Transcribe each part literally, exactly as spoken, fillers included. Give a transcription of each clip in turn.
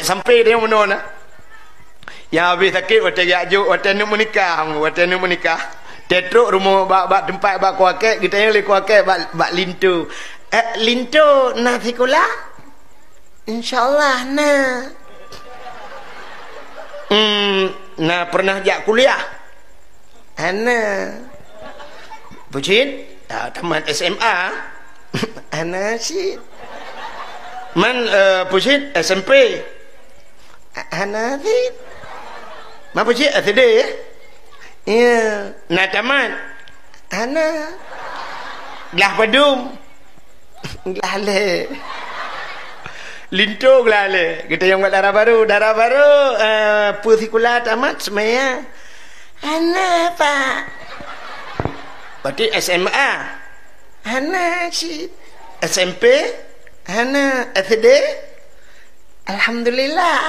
Sampai dia meunoe na. Nyang habéh sakét watèe geujak jok, watèe neuk meunikah, watèe neuk meunikah. Teutrok rumoh bak, bak teumpat bak kuakét, geutanyong lé kuakét bak, bak linto. "Eh, linto na sikula?" "Insya Allah na." "Hmm, na pernah jak kuliah?" "Hana." "Peue cit?" "Ah, tamat S M A." "Hana cit." "Man, eh, peue cit?" "S M P." "Hana cit." "Man peue cit?" "S D." "Ya." "Na tamat?" "Hana." "Glah padum?" "Glah lhèe." Linto glah lhèe. Geutanyong bak dara barô, "Dara barô, eh, peue sikula tamat?" "Seumaya." "Hana, Pak." "Berarti S M A?" "Hana cit." "S M P?" "Hana." "S D?" "Alhamdulillah."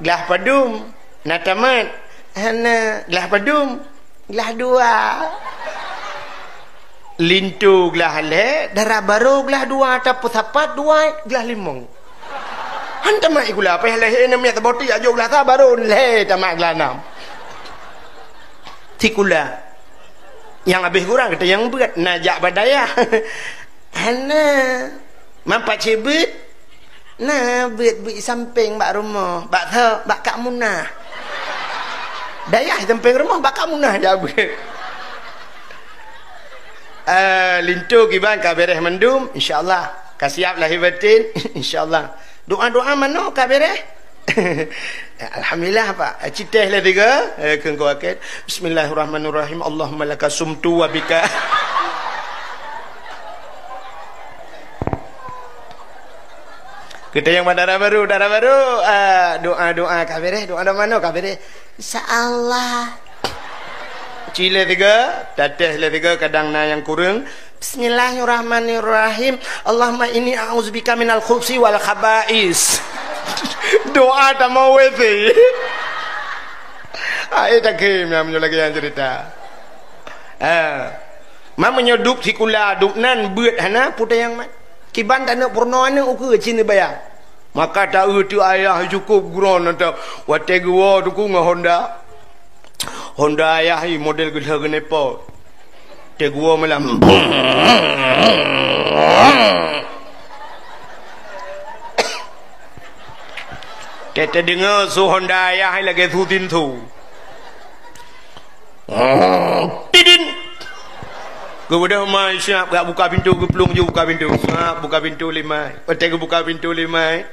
"Glah padum?" "Na tamat?" "Hana." "Glah padum?" "Glah dua." Linto glah lhèe, dara barô glah dua, tapeusapat dua, glah limong. Han tamat sikula, payah lahé aneuk miet saboh teuk jak jok glah sa, barô lhèe tamat glah nam. Sikula. Nyang habéh gura geutanyong beuet, na jak bak dayah. Hana. Man pat cit beuet? Na beuet, beuet sampéng bak rumoh, bak tho, bak Kak Munah. Dayah sampéng rumoh, bak Kak Munah jak beuet. Eh, linto kiban ka beres mandum, insya Allah. Ka siap lahé batin, insya Allah. Doa-doa manoe ka beres? Alhamdulillah, Pak. Citeh lé tiga, eh, keu engkau akhir. Bismillahirrahmanirrahim. Allahumma laka sumtu wa bika. Kita nyang dara barô, dara barô, ah, doa-doa ka beres, doa-doa manoe ka beres. Insya Allah. Ci lé tiga, tateh lé tiga, kadang na nyang kureueng. Bismillahirrahmanirrahim. Allahumma inni a'udzubika minal khubsi wal khaba'is. Doa tamong W C. Ai, tak khem, ya, meunyoe lagèe nyan cerita. Ah. Man meunyoe dub sikula, dub nan, beuet hana, peue teuh nyang mat. Kiban taneuk peurunoe aneuk ukeue cit neubaya. Maka ta-eu teuk ayah cukôp geuron atau watèe geuwoe teuk ngon Honda. Honda ayah i model geulah geuneupot. Teuk geuwoe malam. Teudeungoe su Honda ayah lagèe su tinsu. Tidin. Geubeudôh mai siap, geujak buka pintoe, geuplueng ju buka pintoe. Siap buka pintoe lé mai. Watèe geubuka pintoe lé mai.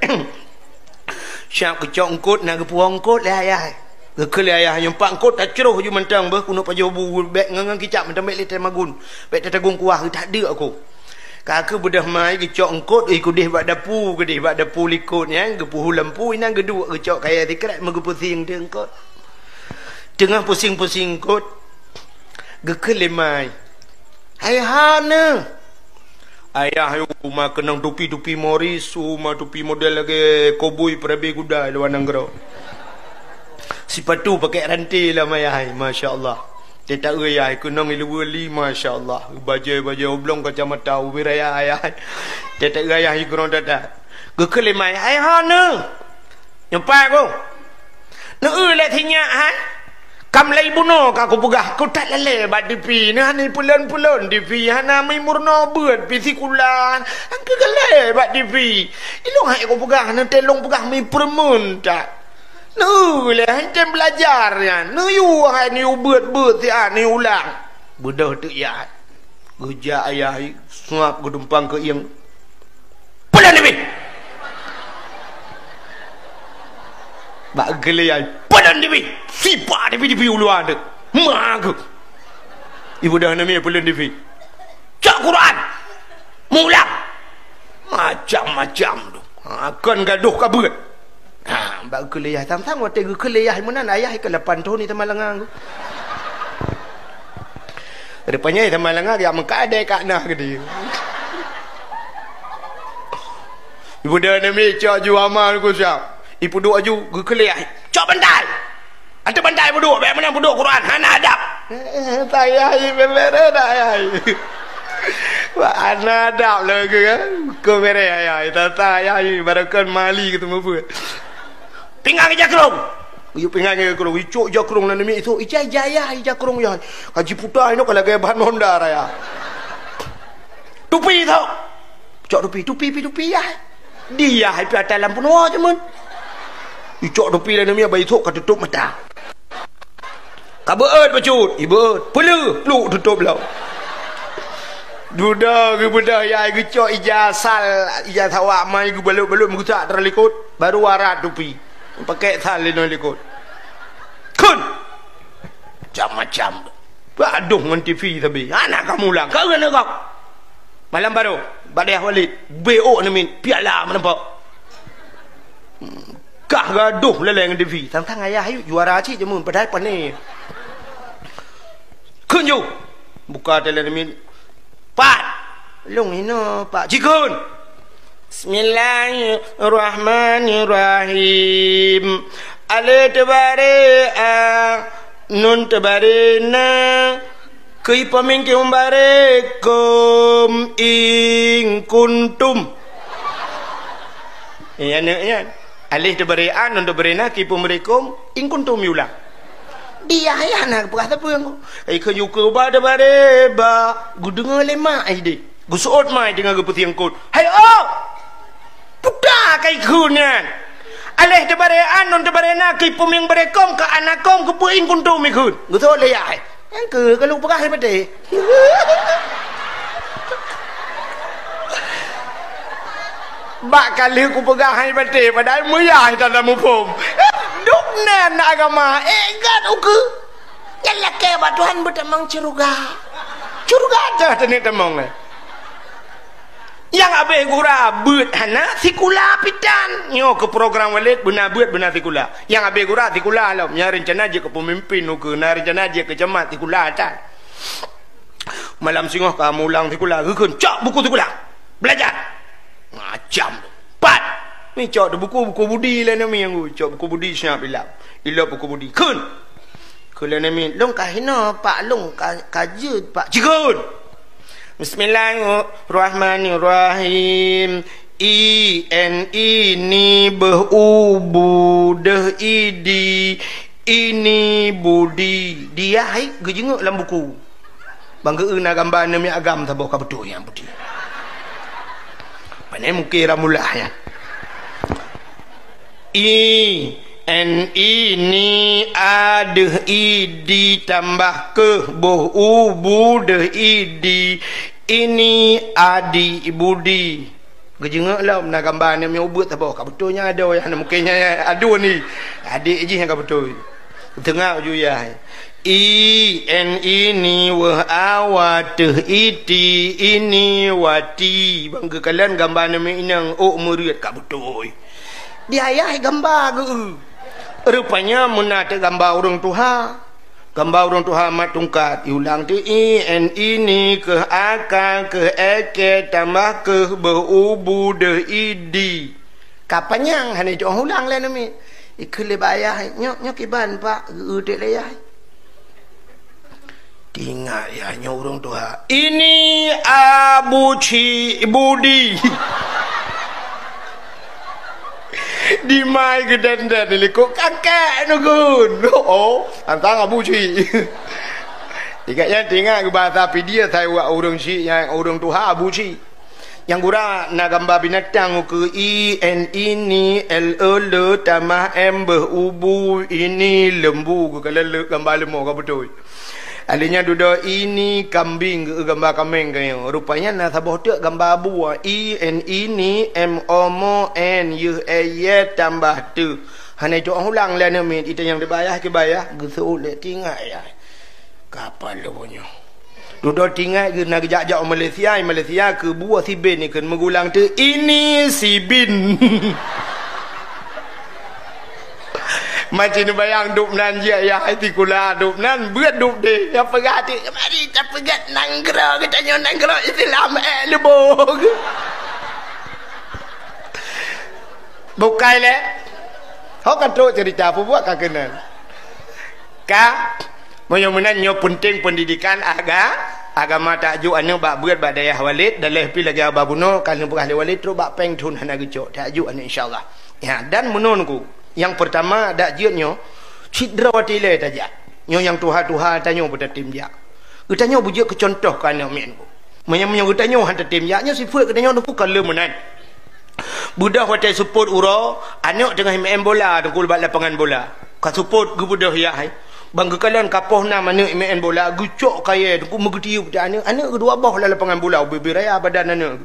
Siap geucok eungkôt, na geupuwoe eungkôt lé ayah. Geukheun lé ayah, "Nyoe pat eungkôt tacroh ju mantong beuh, keuneuk pajoh bu bèk ngon, ngon kicap mantong bèk lé tamagun. Bèk tatagong kuah, tak deuk aku." Ka geubeudôh mai geucok eungkôt, ih, keudéh bak dapu, keudéh bak dapu likôt nyan, geupeuhu lampu, inan geuduek geucok kayèe sikrek, meugeupeusieng teuk eungkôt. Teungoh peusieng-peusieng eungkôt, geukheun lé mai, "Hai hana!" Ayah, uma keunong tupi-tupi Morris, uma tupi model lagèe koboi peurabe kuda luwa nanggroe. Sipatu pakèk ranté lam ayah, masya Allah. Teuta ayah keunong ileue li, masya Allah. Bajèe-bajèe oblong kacamata ubé raya ayah. Teuta ayah keunong tata. Geukheun lé mai, "Hai hana!" Nyoe pat ku. Neu-eu lé sinyak hai. Kam lé bunoe ka kupeugah, ku that lalè bak T V. Neu hana pulon-pulon T V, hana mi meurunoe beuet pi sikula. Angkeu galè bak T V. Ilong hai kupeugah, neu teuh lôn peugah mi peureumeun that. Neu lé hai tem beulajar nyan. Neu yue hai neu yue beuet-beuet siat neu yue ulang. Beudôh teuk yah. Geujak ayah, suap geudumpang keu ieng. Peudon dibi! Bak geulé ayah, peudon dibi! Sipa dibi-dibi uluwa deuk. Ma geuh. Ibu dah nami peudon dibi. Cok Quran. Mulang. Macam-macam tu. Ha, kon gadoh ka beuet. Ha, bak geukheun lé yah. Sang-sang watèe geukheun lé yah meunan, ayah ikeu lapan thon i Tamalanga. Rupanya i Tamalanga geujak meukat deh kat nah geude. Ibu dah nami cok ju amal ku siap. Ipeuduek aju geukheun lé yah. Cok bantai. Ateueh bantai peuduek, bèk meunan peuduek Quran, hana adab. Eh, eh, payah i bebere dah yah. Wah, hana adab lagèe kan? Keu mereh ayah, tata ayah ni, barokon mali keu teumeubuet. Pingan ija krông. Yue pingan ija krông, icok ija krông nan mi itu, ija, ija, ija, ija krông ya. Ka jiputa inoe ka lagèe ban Honda raya. Tupi tu. Cok tupi, tupi, pi tupi ya. Dia pi atas lampu noa jameun. Icok tupi laén mi, aba isok ka tutup mata. Ka beuet bacut, ibeuet. Peuleuh, pluk tutup lom. Dudoe geubeudôh ya geucok ija sal, ija sawak mai geubalot-balot meugusak dalam likot, baru warat tupi. Pakai sal linoe likot. Kheun! Macam-macam. Bak adoh ngon T V sabe. Hana ka mulang. Ka ureueng negak. Malam baroe, bak dayah Walid, B O neumit, piala meuneupok. Hmm, kah gadoh laleng T V. Sang-sang ayah ayue juara cit jameun, padahai pané. Kheun ju. Buka teuh lé neumit. Pat. Lôn inoe, Pak. Cikheun. Bismillahirrahmanirrahim. Alif teubaré a, nun teubaré na, keu ipeumieng keu baré kum in kuntum. Iya, neuk nyan. Alif teubaré a, nun teubaré na, keu ipeumieng baré kum, in kuntum iulang. Dia ya na peugah sapeue. Ai keu yuke ba teubaré ba, geudeungoe lé mak ai deh. Geuseuôt mai teungoh geupeusieng kot. "Hai oh! Peue ka ikheun nyan? Alif teubaré a, nun teubaré na, keu ipeumieng baré kum, keu ana kum, keu peue in kuntum ikheun?" Geuseuôt lé yah. Nyang keu ka lôn peugah hai batée. Bak ka lheueh kupeugah hai batée, padahai meuyah tanda muphom. Duek nan agama, eh, gat ukeue. Nyan lakée bak Tuhan beutamong syeuruga. Syeuruga teuh teuneuk tamong, eh. Nyang abéh gura beuet hana sikula pitan. Nyoe keu program Walid beuna beuet beuna sikula. Nyang abéh gura sikula lom. Nyang reuncana jeuet keu peumimpin ukeue, na reuncana jeuet keu camat sikula tan. Malam singoh ka mulang sikula, geukheun, "Cok buku sikula. Belajar." Macam tu. Pat. Ni cok tu buku, buku budi lé nami nyang cok buku budi siap ilap. Ilap buku budi. Kheun. Kheun lé nami, "Lôn ka hinoe, Pak, lôn ka, ka jeuet, Pak." Cikheun. Bismillahirrahmanirrahim. I, N, I, ni, beuh, u, bu, deuh, i, di, ini, budi. Dia hai geujeungok lam buku. Bang geu na gamba namiet agam saboh ka beutôi nyang putih. Pane mungkin ramulah nyan. I, N, I, ni, a, deuh, i, di, tambah keuh, boh, u, bu, deuh, i, di, ini, adi, budi. Geujeungok lom na gamba namiet ubeut saboh ka beutôi nyan adoe, nyang mungkin nyan aduen ni. Adek jih nyang ka beutôi. Teungoh ju yah. I, N, I, ni, weuh, a, wa, teuh, i, ti, ini, wati. Bang geukalon gamba namiet inong ôk meureuet ka beutôi. Di ayah gamba geu. Rupanya meunan teuk gamba ureueng tuha. Gamba ureueng tuha mat tungkat. Iulang teuk i, N, I, ni, keuh, a, ka, keuh, e, ke, tambah keuh, beuh, u, bu, deuh, i, di. Ka panyang hana jitu'oh ulang lé namiet. Ikheun lé bak ayah, "Nyoe, nyoe kiban, Pak," geu-eu teuk lé yah. Tingat yah nyoe ureueng tuha. Ini Abu Cik Budi. Dimai geudan-dan likot kakek neugun. Oh, tantang Abu Cik. Ingat nyan tingat geuba asai pidie asai wak ureueng syik nyan ureueng tuha Abu Cik. Nyang gura na gamba binatang ukeue i, n, i, ni, l, e, le, tamah, m, beuh, u, bu, ini, lembu, geukalon le gamba leumô ka beutôi. Alèh nyan dudoe ini kambing geueu gamba kaméng keu nyoe. Rupanya na saboh teuk gamba abu, i, n, i, ni, m, o, mo, n, yeuh, e, ye, tambah teuh. Hana jitu'oh ulang lé aneuk miet, itanyong dibayah, kibayah, geuseuôt lé tingat yah. Kapal lôn nyoe. Dudoe tingat geuh na geujak-jak u Malaysia, i Malaysia keu buet sibin ikheun meugulang teuk ini sibin. Macam neubayang dub nan jih ayah sikula dub nan beuet dub deh. Nyang peugah teuk, "Mari tapeugét nanggroe geutanyoe nanggroe Islam, eh, lubong." Bukai lé. Ho ka trok cerita peubuet ka keunan. Ka, meunyoe meunan nyoe peunteng pendidikan aga-, Agama tajok aneuk bak beuet bak dayah Walid, dan lheueh pi lagèe haba bunoe, ka lheueh peugah lé Walid trok bak péng thon hana geucok, tajok aneuk insya Allah. Ya, dan meunoe Teungku. Nyang peurtama dak jeuet nyoe, cit droe watèe ilèe tajak. Nyoe nyang tuha-tuha tanyoe beutatem jak. Geutanyoe beujeuet keu cuntoh keu aneuk miet Teungku. Meunyoe, meunyoe geutanyoe han tatem jak, nyoe sifeuet geutanyoe Teungku ka lheueh meunan. Beudôh watèe seupôt uroe, aneuk teungoh meu'en bola Teungku bak lapangan bola. Ka seupôt geubeudôh yah hai. Ban geukalon ka poh nam aneuk meu'en bola, geucok kayèe Teungku meugeutiyeub teuh aneuk, aneuk geuh dua boh lam lapangan bola, ubé-bé raya badan aneuk.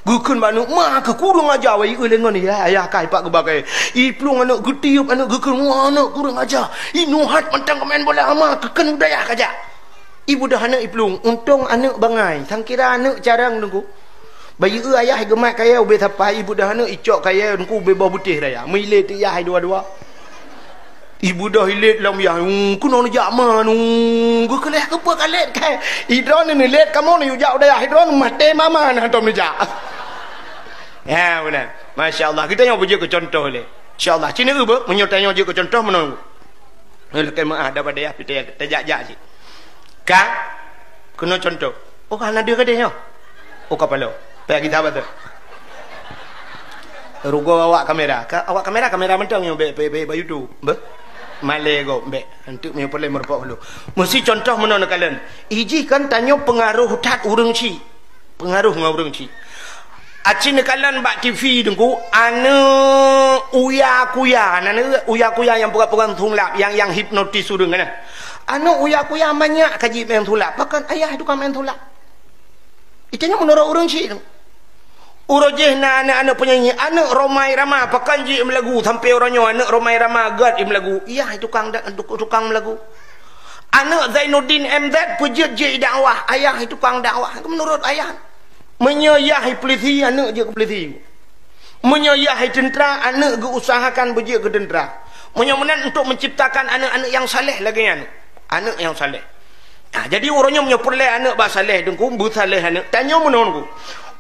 Geukheun bak aneuk, "Ma keuh kureueng aja, wai eu lé ngon yah, ayah kah ipak geuba kayèe." Iplueng aneuk geutiyeub aneuk geukheun, "Wah, aneuk kureueng aja. Inoe hat mantong keu meu'en bola, ma keuh kheun u dayah kajak." Ibeudôh aneuk iplueng, untông aneuk bangai, sangkira aneuk carông Teungku. Bayeue ayah geumat kayèe ubé sapai, ibeudôh aneuk icok kayèe Teungku ubé boh beutéh raya. Meuilét teuk yah hai dua-dua. Ibeudôh ilét lom yah, "Hmm, keunoe neujak ma nyoe, geukeuleh keupeue ka lét kayèe. Idroeneuh neulét kamoe neujak u dayah, idroeneuh maté mama na tom neujak." Ya, beuna. Masya Allah, geutanyoe beujeuet keu cuntoh lé. Insya Allah, ci neu beuh, meunyoe tanyoe jeuet keu cuntoh meunoe. Lakèe meu'ah daripada yah pih tajak-jak cit. Ka keunoe cuntoh. Oh, hana deuh gadeh nyoe. Oh, kapalo. Payah gita batul. Rugoe awak kamera. Ka, awak kamera, kamera mantong nyoe bèk, bèk, bèk, bèk YouTube. Beuh. Malèe gob bèk. Anteuk meunyoe peureulèe meureumpok dulu. Meusti cuntoh meunoe neukalon. Ijih kan tanyoe peungaroh that ureueng chik. Peungaroh ngon ureueng chik. Aci neukalon bak T V Teungku, aneuk uya-kuya, aneuk uya-kuya nyang peugah-peugah sulap, nyang, nyang hipnotis ureueng nyan. Aneuk uya-kuya manyak ka jimeu'en sulap, pakon ayah tukang meu'en sulap. Itu nyan meunurot ureueng chik. Uroe jéh na aneuk-aneuk penyanyi, aneuk Rhoma Irama, pakon jeuet meulagu, sampoe uroe nyoe aneuk Rhoma Irama gèt meulagu. Yah tukang da-, tukang meulagu. Aneuk Zainuddin M Z peujeuet jeuet dakwah, ayah tukang dakwah. Meunurot ayah. Meunyoe yah polisi, aneuk jeuet keu polisi. Meunyoe yah teuntra, aneuk geuusahakan beujeuet keu teuntra. Meunyoe meunan untuk menciptakan aneuk-aneuk nyang saleh lagèe nyan. Aneuk nyang saleh. Nah, jadi uroe nyoe meunyoe peureulèe aneuk bak saleh Teungku, beusaleh aneuk. Tanyoe meunoe Teungku.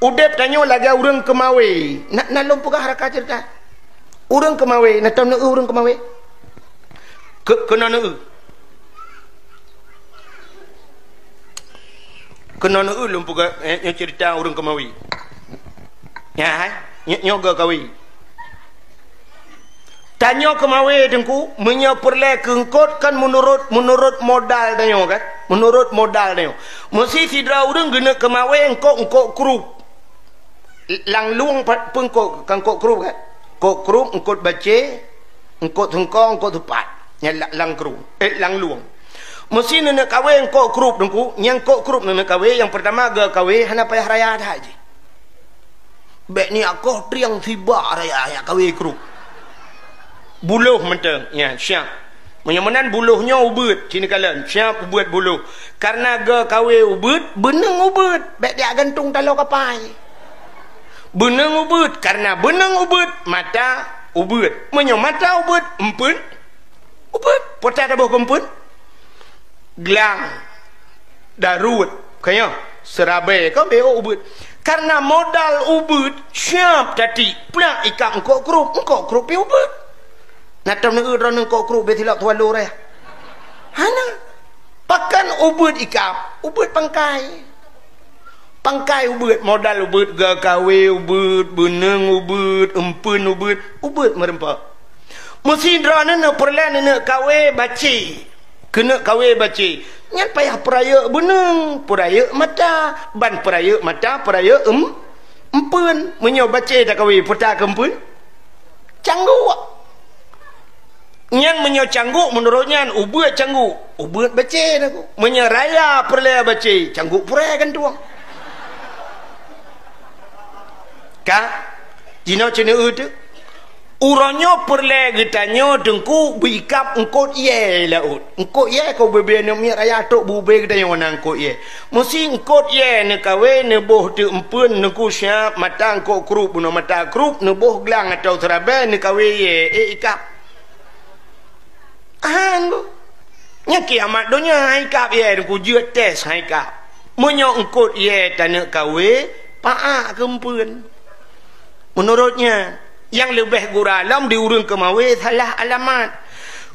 Udép tanyoe lagèe ureueng keumawé. Na, na lôn peugah raka ceurita. Ureueng keumawé, na tom neu ureueng keumawé? Keu-, keunoe neu. Keunoe neu lôn peugah, eh, nyoe ceurita ureueng keumawé. Nyan hai, nyoe, nyoe geuh kawé. Tanyoe keumawé Teungku, meunyoe peureulèe keu eungkôt kan meunurot, meunurot modal tanyoe kan? Meunurot modal tanyoe. Meusti sidroe ureueng geuneuk keumawé eungkôt-eungkôt krup. Lam lueng pa-, peue eungkôt, kan eungkôt krup kan? Eungkôt krup, eungkôt bacé, eungkôt seungko, eungkôt seupat. Nyan la-, lam krup, eh, lam lueng. Meusti neuneuk kawé eungkôt krup Teungku, nyang eungkôt krup neuneuk kawé, nyang peurtama geuh kawé hana payah raya that jih. Bèk neujak koh trieng sibak raya jak kawé krup. Buloh mantong, ya, siap. Meunyoe meunan buloh nyoe ubeuet, ci neukalon, siap ubeuet buloh. Kareuna geuh kawé ubeuet, beuneung ubeuet, bèk jak gantong taloe kapai. Beuneung ubeuet, kareuna beuneung ubeuet, mata ubeuet. Meunyoe mata ubeuet, eumpeuen ubeuet. Peue taboh keu eumpeuen? Glang. Daruet, ka nyoe, seurabe, ka bèk ubeuet. Kareuna modal ubeuet, siap tatiek, plak ikab eungkôt krup, eungkôt krup pih ubeuet. Na tom neueu droeneuh eungkôt krup bèk silap tuwaloe raya? Hana. Pakon ubeuet ikab, ubeuet pangkai. Pangkai ubeuet, modal ubeuet, geuh kawé ubeuet, beuneung ubeuet, eumpeuen ubeuet, ubeuet meurumpok. Meusti droeneuh peureulèe neuneuk kawé bacé. Keuneuk kawé bacé. Nyan payah peurayeuk beuneung, peurayeuk mata, ban peurayeuk mata, peurayeuk eum-, eumpeuen. Meunyoe bacé takawé, peue takeu eumpeuen? Cangguk. Nyan meunyoe cangguk, meunurot nyan, ubeuet cangguk, ubeuet bacé takeu. Meunyoe raya peureulèe bacé, cangguk purée gantueng. Ka? Jinoe ci neueu teuk. Uroe nyoe peureulèe geutanyoe Teungku beuikab eungkôt yèe laôt. Eungkôt yèe keu ubé-bé aneuk miet raya trok beu-ubé geutanyoe na eungkôt yèe. Meusti eungkôt yèe neukawé neuboh teuk eumpeuen Teungku siap mata eungkôt krup bunoe mata krup neuboh glang atau seurabe neukawé yèe ék ikab. Hán, Bu. Nyan kiamat donya han ikab yèe Teungku jeuet tes han ikab. Meunyoe eungkôt yèe taneuk kawé, paak keu eumpeuen. Meunurot nyan, nyang leubeh gura lom di ureueng keumawé salah alamat.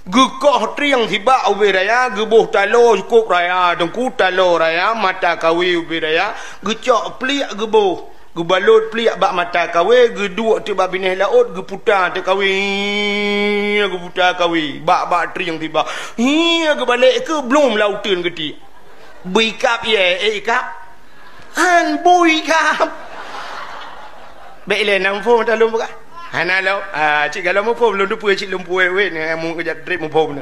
Geukoh trieng sibak ubé raya, geuboh taloe cukôp raya, teungku, taloe raya, mata kawé ubé raya, geucok pliek geuboh, geubalot pliek bak mata kawé, geuduek teuk bak binéh laôt, geuputa teuk kawé, geuputa kawé, bak-bak trieng sibak. Hi, geubalek keu blom lauteun geutiek. Bui kab ye, eh, ikab. Han bui kab. Bèk ilèe na muphom ata lôn peugah. Hana lom. Ah, cit galom muphom, lôn teupeue cit lôn puwèh wèt, eh, mu keujak trép muphom na.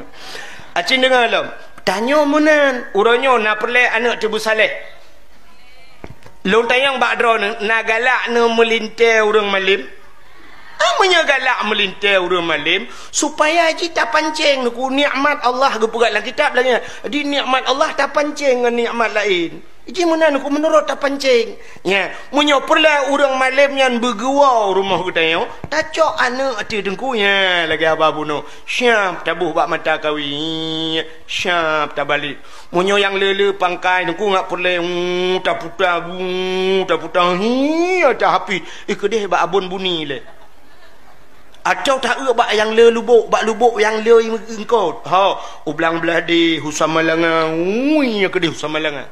Acit deungö lom. Tanyoe meunan, uroe nyoe na peureulèe aneuk teubeusaléh. Lôn tanyong bak droeneuh, na galak neumeulintèe ureueng malém? Ah, meunyoe galak meulintèe ureueng malém, supaya jih tapancéng, teungku, nikmat Allah geupeugah lam kitab lagèe nyan. Di nikmat Allah tapancéng ngon nikmat laén. Jih meunan, teungku, meunurot tapancéng. Nya, meunyoe peureulèe ureueng malém nyan beugeuwoe u rumoh geutanyoe, tacok aneuk ateueh, teungku, nya lagèe haba bunoe. Siap taboh bak mata kawé. Siap tabalek. Meunyoe nyang le-le pangkai, teungku, ngat peureulèe, uh, taputa, uh, taputa, hi, tahapi. Eh, keudeh bak Abon Buni lé. Atawa taeu bak nyang le lubok, bak lubok nyang le eungkot. Ha, u Blang Blahdeh, u Samalanga, ui, keudeh u Samalanga.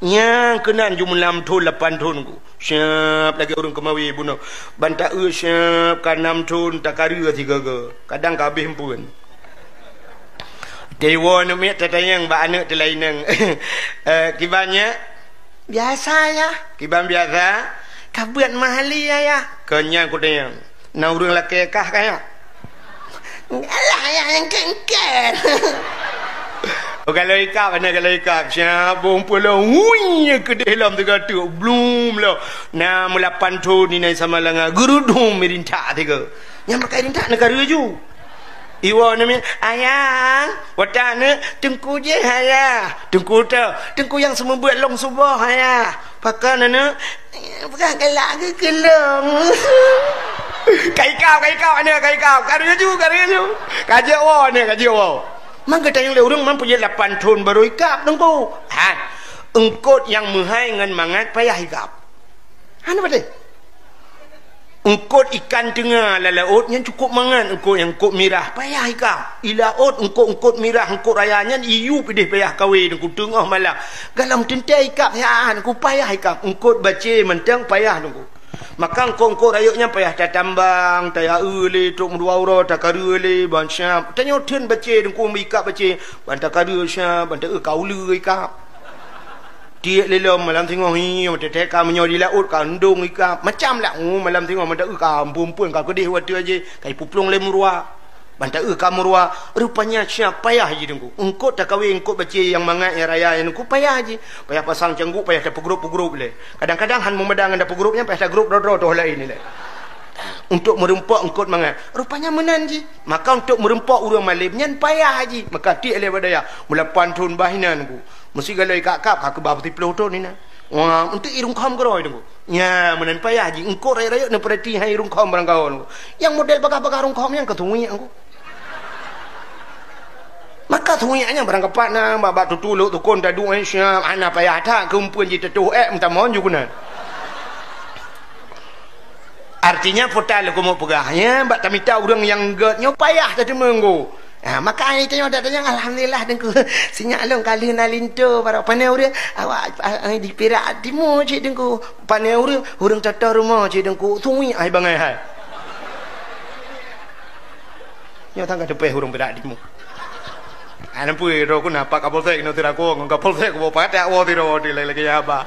Nyang keunan jumeulam thon lapan thon ku. Siap lagèe ureueng keumawé bunoe. Ban taeu siap ka nam thon, takareu sigaga. Kadang ka abéh empeuen. Teuwoe aneuk miet tatanyong bak aneuk teulaineng. Eh, kiban nyak? Biasa, Yah. Kiban biasa? Ka beuet mahali, Ayah. Keu nyan kutanyong. Na ureueng lakèe kah ka, Yah? Alah, Yah, nyang kèn-kèn. Oh, galak ikab, aneuk galak ikab. Siap, bông pulo. Hui, keudeh lom teuga teuk. Blum lom. Na meulapan thon inan Samalanga. Geurudum meurintak teuga. Nyang pakai rintak neugara ju. Iwoe aneuk miet, "Ayang, watèe aneuk, teungku jih, Ayah." Teungku teuh, teungku nyang seumeubeuet lôn suboh, Ayah. Pakon aneuk? Peugah galak geukeulong. Ka ikab, ka ikab aneuk, ka ikab. Kareu ju, kareu ju. Ka jeuet woe aneuk, ka jeuet woe. Mangka tanyong lé ureueng, man peujeuet lapan thon barô ikab, teungku. Ha. Eungkot nyang meuhai ngon mangat payah ikab. Hana patéh. Eungkot ikan teunga lam laôt nyan cukôp mangat, eungkot nyang eungkot mirah, payah ikab. I laôt eungkot-eungkot mirah, eungkot raya nyan iyup ideh payah kawé, teungku, teungoh malam. Galom teuntèe ikab siat, teungku, payah ikab. Eungkot bacé mantong payah, teungku. Maka eungkot-eungkot rayeuk nyan payah tatambang, tayaeu lé, trok meudua uroe, takareu lé, ban siap. Tanyoe theun bacé, teungku, meuikab bacé, ban takareu siap, ban taeu ka uleue ikab. Tiek lé lom malam singoh hi, teutek ka meunyoe di laôt ka ndong ikab. Macam lah, oh, malam singoh meuda ka amphon-amphon ka keudeh watèe jih, ka ipuplueng lé meuruwa. Ban taeu ka meuruwa, rupanya siap payah jih, teungku. Eungkot takawé, eungkot bacé nyang mangat, nyang raya nyan, teungku, payah jih. Payah pasang cangguk, payah tapeugrôp-peugrôp lé. Kadang-kadang han meumada ngon tapeugrôp nyan, payah tagrôp droe-droe toh laén ilèe. Untuk meureumpok eungkot mangat. Rupanya meunan jih. Maka untuk meureumpok ureueng malém nyan payah jih. Maka tiek lé bak dayah. Meulapan thon bah inan, teungku. Meusigoe lé ikab-kab ka keubah peusiplôh thon inan. Wah, eunteuk i rungkhom keudroe, teungku. Nya, meunan payah jih. Eungkot rayeuk-rayeuk neupeurati hai rungkhom barangkaho, teungku. Nyang model bagah-bagah rungkhom nyan ka tuwiek, teungku. Maka tuwiek nyan barangkapat na, bak-bak tutulok tukon taduek, eh, siap, hana payah that, keu eumpeuen jiteutoh ék meutamon ju keunan. Artinya, puta leukumu peugah, nya, bak tamita ureueng nyang gèt nyoe payah tateumeung, teungku. Ha, maka ai tanyoe dak tanyong, "Alhamdulillah, Teungku. Sinyak lôn ka lheueh na linto baroe." Pane ureueng, "Awak, a, a, di Pirak Timur cit, Teungku." Pane ureueng, "Ureueng toto rumoh cit, Teungku." Tuwiek ai bangai hai. Nyoe tangga teupeh ureueng Pirak Timur. Ah, nampu droe ku na Pak Kapolsek, nyoe tira ku ngon Kapolsek, ku bawa pakat woe tira woe di lagi-lagi ya ba.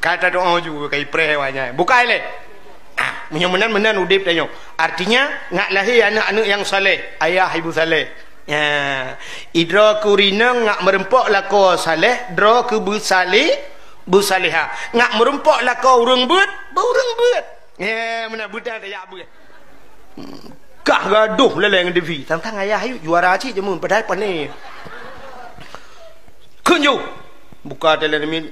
Ka tadoa ju, ka ipreh awak nyan. Bukai lé. Ah, meunyoe meunan, meunan udép tanyoe. Artinya, ngat lahé aneuk-aneuk nyang saleh, ayah ibu saleh. Ya, idroe keu rinong ngat meureumpok lakoe saleh, droe keu beusaleh, beusalehah. Ngat meureumpok lakoe ureueng beuet, beu ureueng beuet. Ya, meunan beudang tajak beuet. Kah gadoh laleng ngon Devi. Tang-tang ayah ayuk juara cit jameun, padahai pane. Kheun ju. Buka telepon.